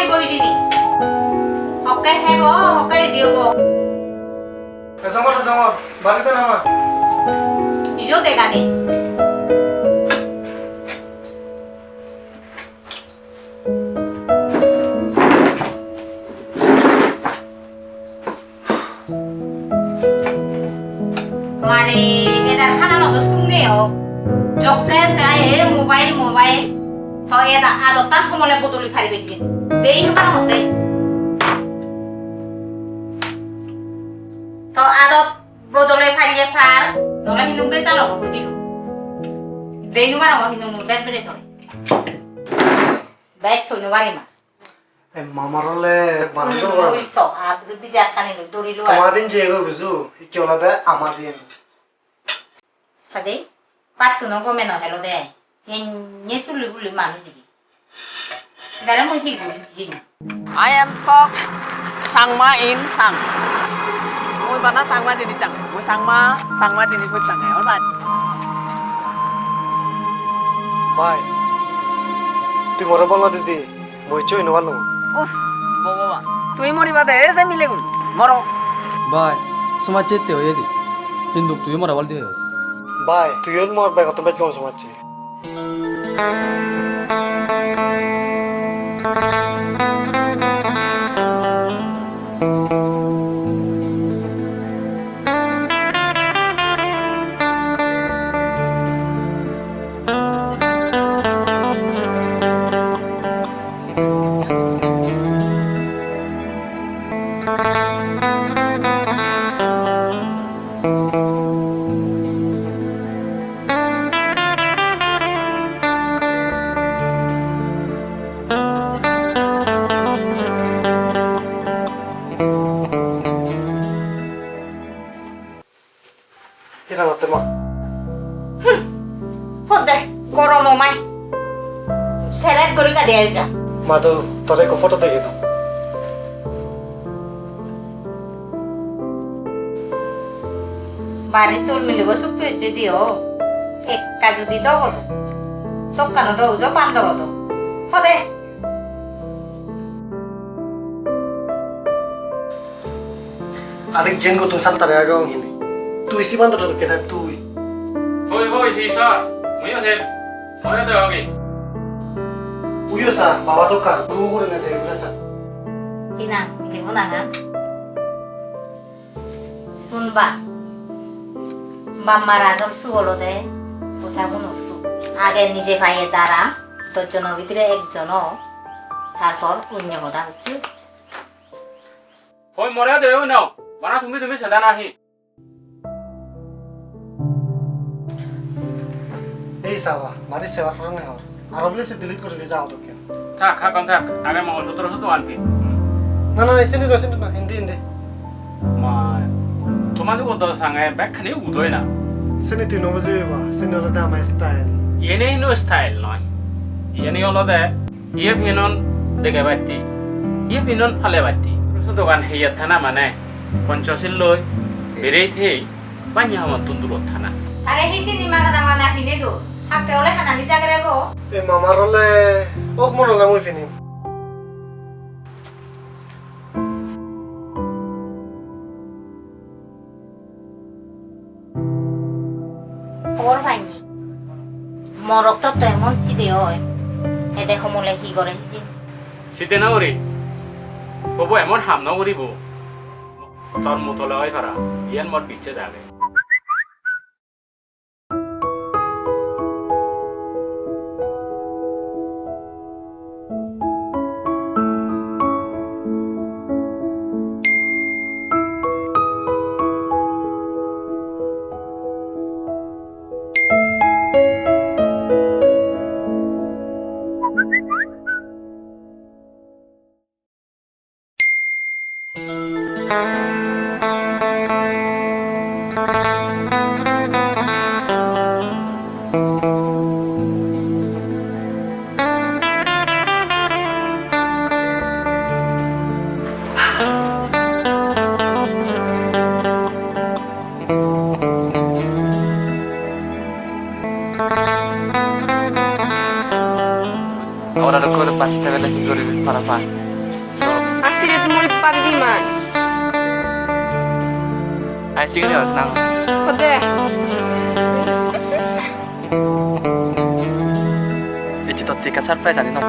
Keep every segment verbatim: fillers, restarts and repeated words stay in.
Hebo hijeni. Hokke hebo, hokke ready obo. Ejongor, ejongor, baredi nama. Ijo dega nei. Mare, edar hananot do sung nei o. Jokke sai e mobile, mobile. To eda adottan homole bodoli paribe je. Dei no parongotte. To adot bodole parile par, nole hintu bejal obo hoi dilu. Dei no parongor hintu mui bej bere tore. Bej soi no parim ar. Ei mamar ole bana jol goron. Ui so, aguri biji attani loi duri loi. Toma din jeyegoi bujo, ikke olode ama din. Sade, pattuno gome no helo de. Enne suli buli manuj ibe. Dare mui hi guri hijeni. I am talk Changma in Chang. Mui bana Changma jinis sang. Mui Changma, Changma jinis hoi sang. All right. Bye. Tui more bol no didi. Mui hissu hoi no parlung. Uff, Bhogoban. Tui moriba de, ei je milegun. Moro. Bhai, somajje ette oyedi. Hintu tuiyo mora baldi oyes. Bhai, tuiyo mor begottun bej gom somajje. Hi rangotte ma? Hmm. Hon de, goromo mai. Seret guri gadi aija. Ma do, tore ekko photo degei do. Bari tul milibo sukki hocche di o. Ekka judi dogo do. Tokkano do ujo bandoro do. Hode. Arek jen gotun santare agong hini. Tui siban to dokke na tui. Hoi, hoi, hi sir? Muiyo sem. More de hogi. Uyo sa, baba to kar, ru gure ne de gure sa. Hi nang, hi bo nangan? Sunba. Bap mar ajol suk olode posagunor suk. Age nije paye dara, dosh jono bidire ekjon o, tarpor onyo hoda hocche. Hoi more de oi no, bana tumi tumi seda nahi. Ei saba, bari sebar porone hor. Aro bile se delete guri di jao dokken. Thak, hakkon thak. Age Mongol Sutro sudo anti. Na, na, sindi no, sindi no, indi, indi. Ma, toma jugot do sange bekkani udoi na. Sini tui no bujibi ba, sini olode ama style. Iyeni no style noi. Iyeni olode iye pinon dege batti, iye pinon pale batti. Sudogan heyet thana mane Ponchosil loi berei thei. Banney hamottun durot thana. Are hi sini magana magana pine do? Hakke ole hanani jagere bo? Ei mamar ole ok mon ole mui pinim. Hobor painni. Morot totto emon side oi. Ede homole hi gore hijeni. Side no guri. Tobo emon ham no guribo. Tor mutole oi para. Iyen mor bicche jage. Ora rokko bacche gele hi goribi para pa? Paribi mai. Ai, sikke nang. Hode. Ecche totte ekka surprise ani no.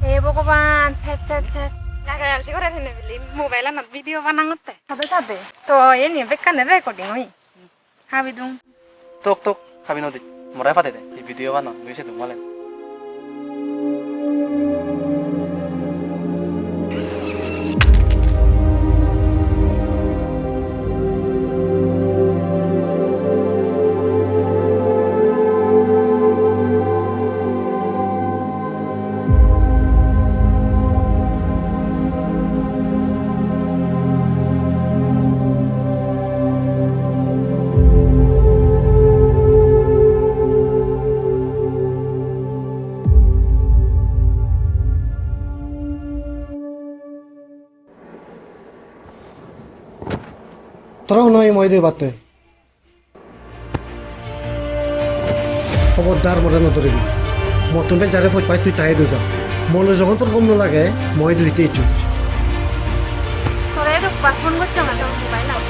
He Bhogoban, set, set, set. Naga gansi gore thene bili mobile anot video banangotte. Sade sade. To eni bekkani recording oi. Habi dung. Tok tok, habi nodi. Morai pade de, ei video bana, mui se dung malen. Tara hona ei moi de batte. Hobordar more no doribi. Mottun bej jare poj pai tui tai duja. Mole jogon tor gom no lage, moi duite ichchuj. Tore edokbar phone gocchonge to mobile aw.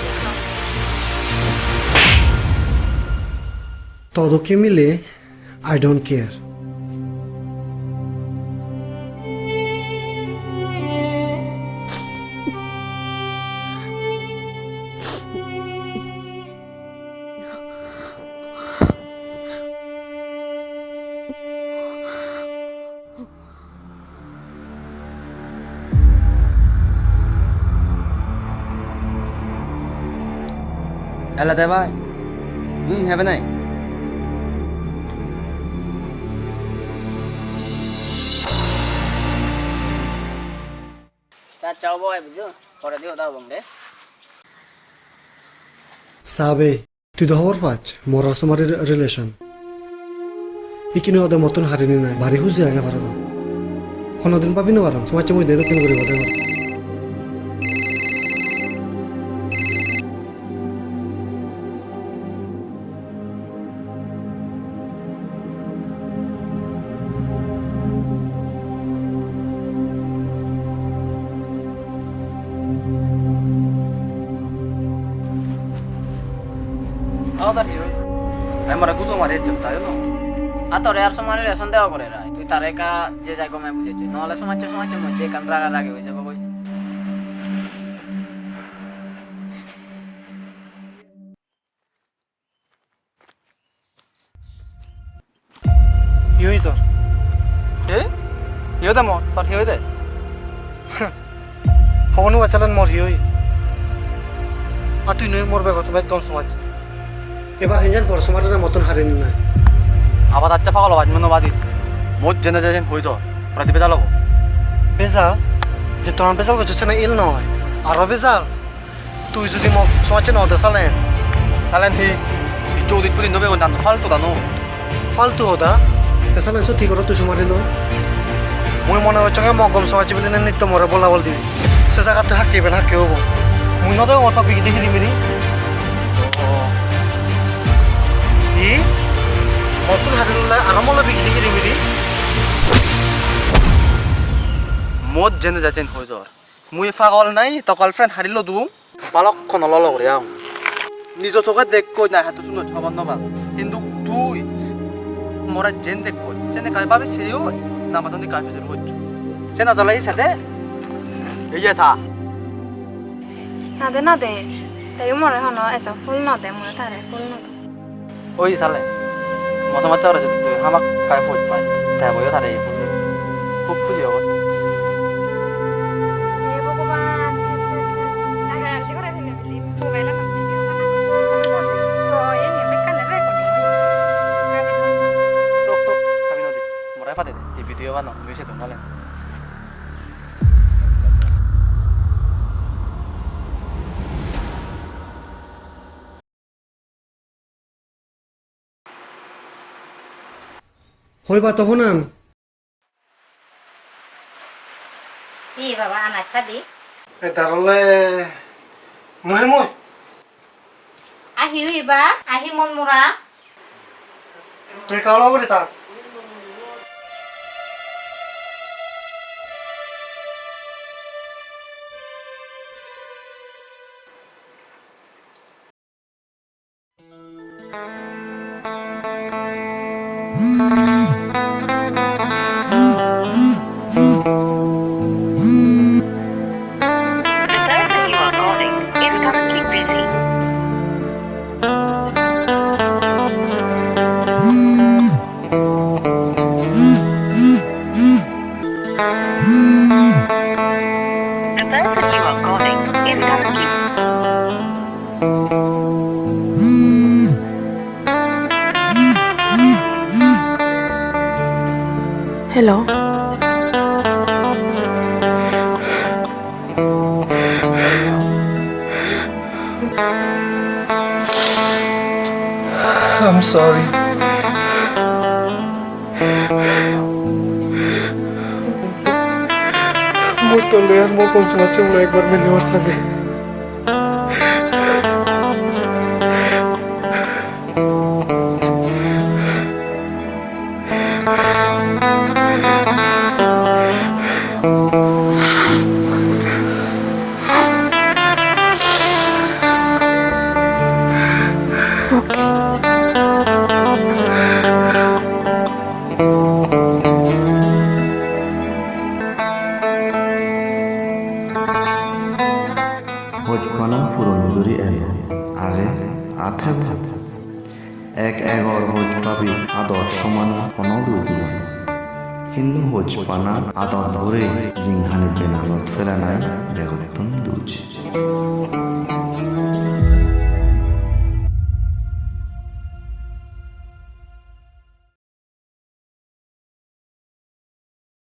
To dokke mile, I don't care. Elode bhai, hmm, hebe nai? Accha, obo bhai, bujo, pore di hoda hobong de. Sabe. Tui do hobor pach, mor ar Somarir relation. Ikkine ode mottun harini nai, bari huji age parapang. Honodin babi no parong, somajje moddhe dokken guri bode gor. Aw, tar hi oi? Ai more gujo mari ecchon, tai no. A tore ar Somarir re sondeho gore rai. Tui tare ekka je jai gome bujecche. Nohole somajje somajje moddhe ekkan raga ragi oi jabo goi. Hi oi tor? He? Hi oi de mor? Tor hi oi de? Hobor no pacchalen mor hi oi? Ar tui noi mor bego tumi ekdom somaj. Ebar hinjan por somar na moton harini nai. Abar accha pagol obaj mono badi. Mot jene jene hoi jor. Pura di bejal obo. Bejal? Je toran bejal gojjo sene il noi. Aro bejal? Tui judi mok somajje no de salen. Salen hi? Icche udit pudit no begon dan faltu dano. Faltu hoda? Te salen sot hi goro tui somari loi? Mui mone gocchonge mok gom somajje biline nitto more bola bol dibi. Se jagat tui hakke iben hakke obo. Mui no degongor to bigidi hiri miri. Hi? Mottun hari lole aro mole bigidi hiri miri? Mot jene jachin hoi jor. Mui pagol nai, to girlfriend hari lodung. Balokkon olo olo guri agon. Nijo soge dekkoi na hetto sunot hobor no pang. Hintu tui more jen dekkoi, sene kai babi seyoi, na madon kai pujor goccho. Sena jole hi sede? Ei ye sa. Nade, nade. Teyo more hono ejo phul no de, mui tare phul no dong. Oi sale, moto moto aro jodi tui hamakkai poj pai, te boyo tare ei pujor. Hub huji obo. He Bhogoban, sat, sat, sat. Naga gansi gore hene bili mobile-anot video banana. To, ei bekkani recording oye. Tok, tok, habi nodi. Morai pade de, ei video. Bano, mui se dongale. Hoi ba to honan? Hi baba, anaj padi? E darole nohe mui. Ahi ui ba, ahi mon mura. Tui kalo buri ta. The person you are calling is currently busy. The person you are calling is currently Hello. I'm sorry. Mui tole ar mo bojmacche ulo ekbar mile mar sange. Hojpana puroni duri elo, age ar thebo. Ek egor hojpabi adot soman hono duj noi. Hintu hojpana adot bhore jinghani benalot felanai begottun duj.